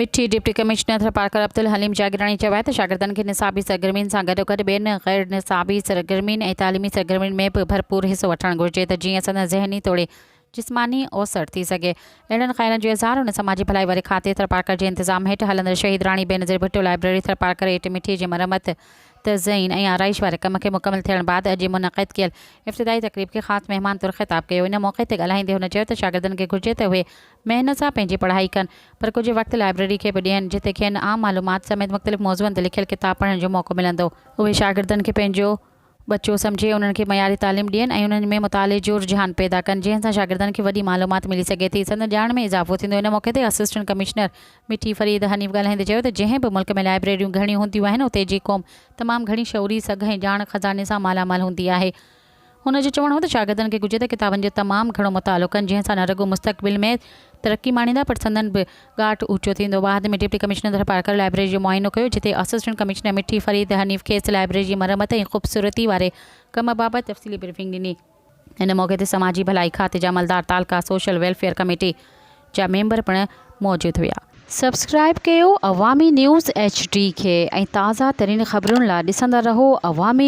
مٺي deputy commissioner Tharparkar Abdul Haleem Jagirani چيو آهي ته شاگردن کي نصابي سرگرمين سان گڏوگڏ ٻين غير نصابي سرگرمين ۽ تعليمي سرگرمين ۾ به ڀرپور حصو وٺڻ گهرجي ته جيئن سندن ذهني توڙي جسماني اوسر ٿي سگهي. اهڙن خيالن جو اظهار هن سماجي ڀلائي واري کاتي ٿرپارڪر جي انتظام هيٺ هلندڙ شهيد راڻي بينظير ڀٽو لائبريري ٿرپارڪر ايٽ مٺي جي مرمت تزئين ۽ آرائش واري ڪم کي مڪمل ٿيڻ بعد اڄ منعقد ڪيل افتتاحي تقريب کي خاص مهمان طور خطاب ڪيو. ان موقعي تي ڳالهائيندي هن چيو ته شاگردن کي گهرجي ته اهي محنت سان پنهنجي پڙهائي ڪن پر ڪجهه وقت لائبريري کي به ڏين جتي کين عام معلومات سميت مختلف موضوعن تي لکيل ڪتاب پڙهڻ جو موقعو ملندو. اهي شاگردن کي پنهنجو ٻچو سمجهي انهن کي معياري تعليم ڏين ۽ انهن ۾ مطالعي جو رجحان پيدا ڪن جنهن سان شاگردن کي وڏي معلومات ملي سگهي ٿي سندن ڄاڻ ۾ اضافو ٿيندو. ان موقعي تي اسسٽنٽ ڪمشنر مٺي فريد حنيف ڳالهائيندي چيو ته جنهن به ملڪ ۾ لائبريريون گهڻيون هونديون آهن اتي جي قوم تمام گهڻي شعوري سگهه ۽ ڄاڻ خزاني سان مالا مال هوندي آهي. هن جو چوڻ هو ته شاگردن کي گهرجي ته ڪتابن جو تمام گهڻو مطالعو ڪن جنهن سان نه رڳو مستقبل ۾ ترقي ماڻيندا پر سندن به ڳاٽ اوچو ٿيندو. بعد ۾ ڊپٽي ڪمشنر ٿرپارڪر لائبريري جو معائنو ڪيو جتي اسسٽنٽ ڪمشنر مٺي فريد حنيف کيس لائبريري جي مرمت ۽ خوبصورتي واري ڪم بابت تفصيلي بريفنگ ڏني. ان موقعي تي سماجي ڀلائي کاتي جا عملدار تعلقه سوشل ويلفيئر ڪميٽي جا ميمبر پڻ موجود هيا. سبسڪرائيب ڪيو عوامي نيوز ايڇ ڊي کي ۽ تازه ترين خبرن لا ڏسندا رهو عوامي.